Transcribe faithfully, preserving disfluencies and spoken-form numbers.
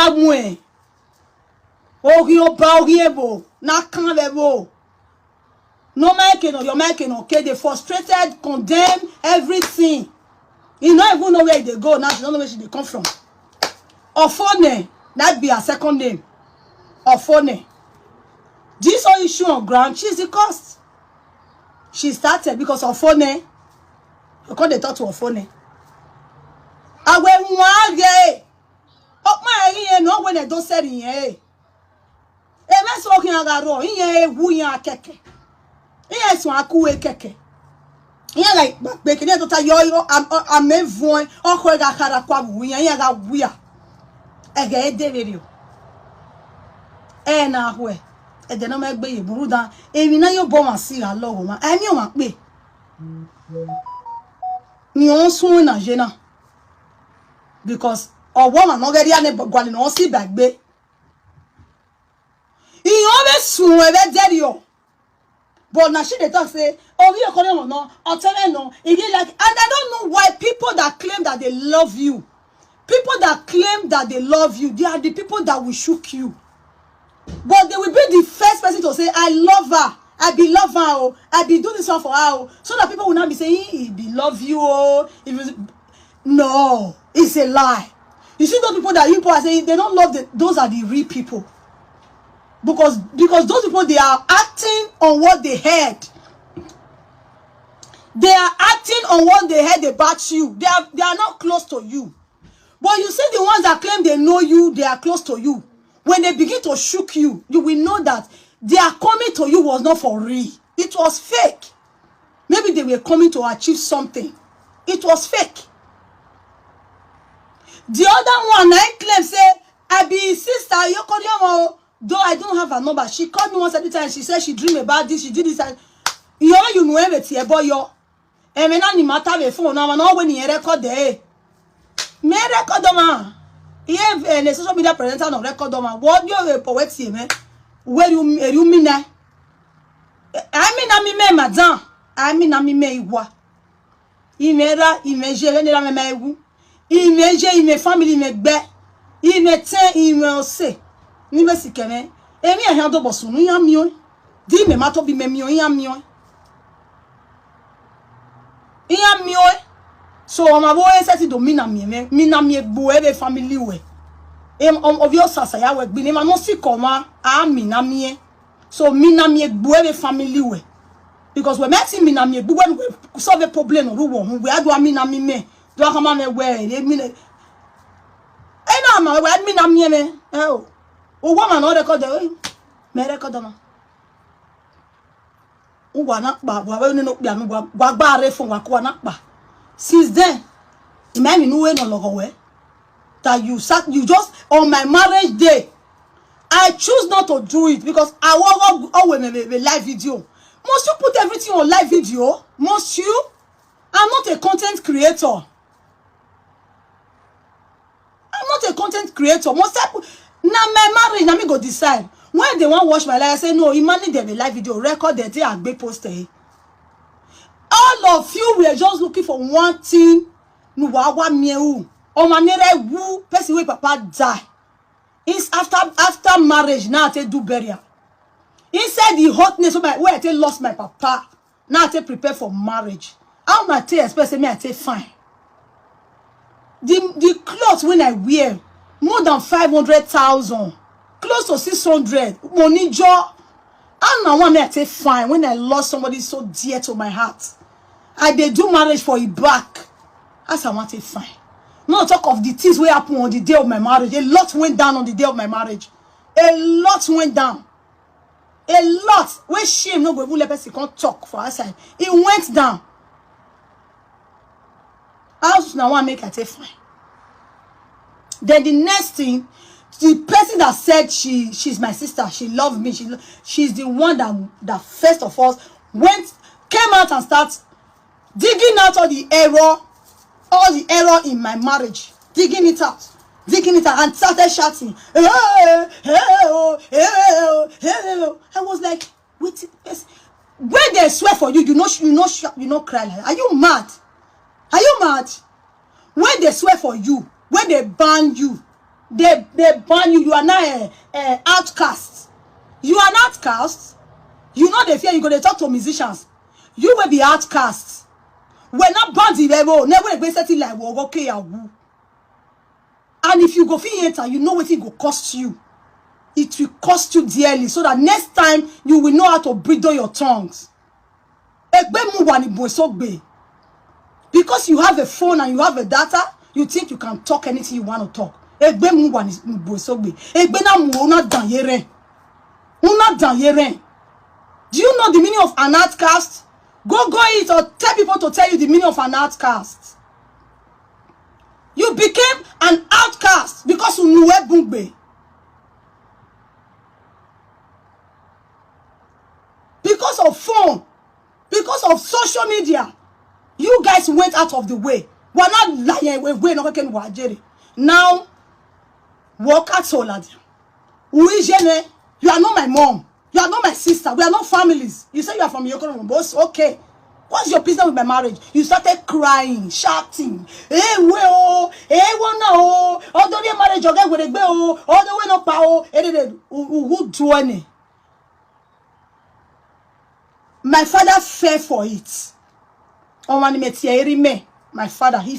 Amue. Ogi oba ogi ebo. Na kan lebo. No make no, your make no. Okay, they frustrated, condemn everything. You no even know where they go now. She don't know where she dey come from. Ofone, that be her second name. Ofone. This whole issue on ground, she's the cause. She started because Ofone. You call the talk to Ofone. Awe nwa ge. Okma eri ye no when they don't say ye. Eme so hin aga ro, iye ewu ya keke. Iye so aku e keke. Iye like back back ne to ta yo yo am am evon o ko ga kara kwa bu ya ya ga wuya. Ege e de video. E na hwe. E de no me gbe ye buru dan. Emi na yo bo ma si ga lo wo ma. Emi o ma pe. Ni o sun na je na. Because owo ma no geri ane gwale no si bagbe. He always swear very yo. But now she dey talk say, oh, we are calling on no, I'll tell her no. He did like, and I don't know why people that claim that they love you, people that claim that they love you, they are the people that will shook you. But they will be the first person to say, I love her. I be love her. Oh. I be do this one for her. Oh. So that people will not be saying, he be love you. Oh. If you, no, it's a lie. You see those people that you people are saying they don't love the, those are the real people. Because because those people they are acting on what they heard. They are acting on what they heard about you. They are they are not close to you. But you see the ones that claim they know you, they are close to you. When they begin to shook you, you will know that their coming to you was not for real. It was fake. Maybe they were coming to achieve something. It was fake. The other one, I claim say, I be sister Yokoriomo. Though I don't have her number, she called me once every time. She said she dream about this, she did this. And you know, you know everything about your. And when any matter with phone, now when you record there, me record them. Here, and the social media presenter no record them. What do you poet here, man? Where you, where you mean that? I mean, I mean, me, madam. I mean, I mean, me, what? Ime ra, ime je, ene ra me ma ewu. Ime je, ime family, ime gbe. Ime ten, ime ose. Ni me si keme. Emi e han do bosu, ni ya mi o. Di me ma to bi me mi o, ya mi o. Ya mi o. So, o ma bo e se ti do mi na mi me. Mi na mi egbo e be family we. Em, om, ovio sasa ya we gbi ni ma no si ko ma. A mi na mi e. So mi na mi egbu ebe family we. Because we meti mi na mi egbu we solve problem no ru wo hu we adu mi na mi me. Do aka ma me we e mi ne. E na ma we mi na mi me. E o. O wa ma no record e. Me record ma. U wa na pa wa we no pia no wa wa gba re fun wa ko na pa. Since then, me mi nu we no logo we. That you sat, you just on my marriage day. I choose not to do it because I will always make a live video. Must you put everything on live video? Must you? I'm not a content creator. I'm not a content creator. Must I put, now my marriage, now me go decide. When they want watch my life, I say no, Imani they be live video, record they take and be posted. All of you were just looking for one thing. No wa wa mieu. O manere wu person wey papa die. It's after after marriage now I take do burial. Inside the hotness of my where I take lost my papa. Now I take prepare for marriage. How na take express say me I take fine. The the clothes when I wear more than five hundred thousand, close to six hundred. Money jo. How na one me I take fine when I lost somebody so dear to my heart. I dey do marriage for e back. As I want to fine. No talk of the things wey happen on the day of my marriage. A lot went down on the day of my marriage. A lot went down. A lot wey shame no go even let person come talk for outside. It went down. House na one make I take fine. Then the next thing, the person that said she she's my sister, she loved me, she lo- she's the one that that first of all went came out and start digging out all the error, all the error in my marriage, digging it out, digging it out, and started shouting, "Hey, hey, oh, hey, oh, hey, oh." I was like, "Wait, yes." When they swear for you, you know, you know, you know, cry like, are you mad? Are you mad? When they swear for you, when they ban you, They they ban you. You are now a, a outcast. You are an outcast. You know they fear you go to talk to musicians. You will be outcast. We're not banned in level. Never a setting like we okay. And if you go fit enter, you know what it go cost you. It will cost you dearly, so that next time you will know how to bridle your tongues. Egbe mu wa ni bo so gbe. Because you have a phone and you have a data, you think you can talk anything you want to talk. Egbe mu wa ni bo so gbe. Egbe na mu na dan yere. Una dan yere. Do you know the meaning of an outcast? Go go it or tell people to tell you the meaning of an outcast. You became an outcast because unu we bungbe. Because of phone, because of social media, you guys went out of the way. We're not lying. We we not can wajere. Now, work at all. Uijene, you are not my mom. You are not my sister. We are not families. You say you are from Yokoro, but okay. What's your business with my marriage? You started crying, shouting. Hey, we oh, hey, one oh, although the marriage okay with the oh, although we not power, who do any? My father fell for it. Oh, man, my father, he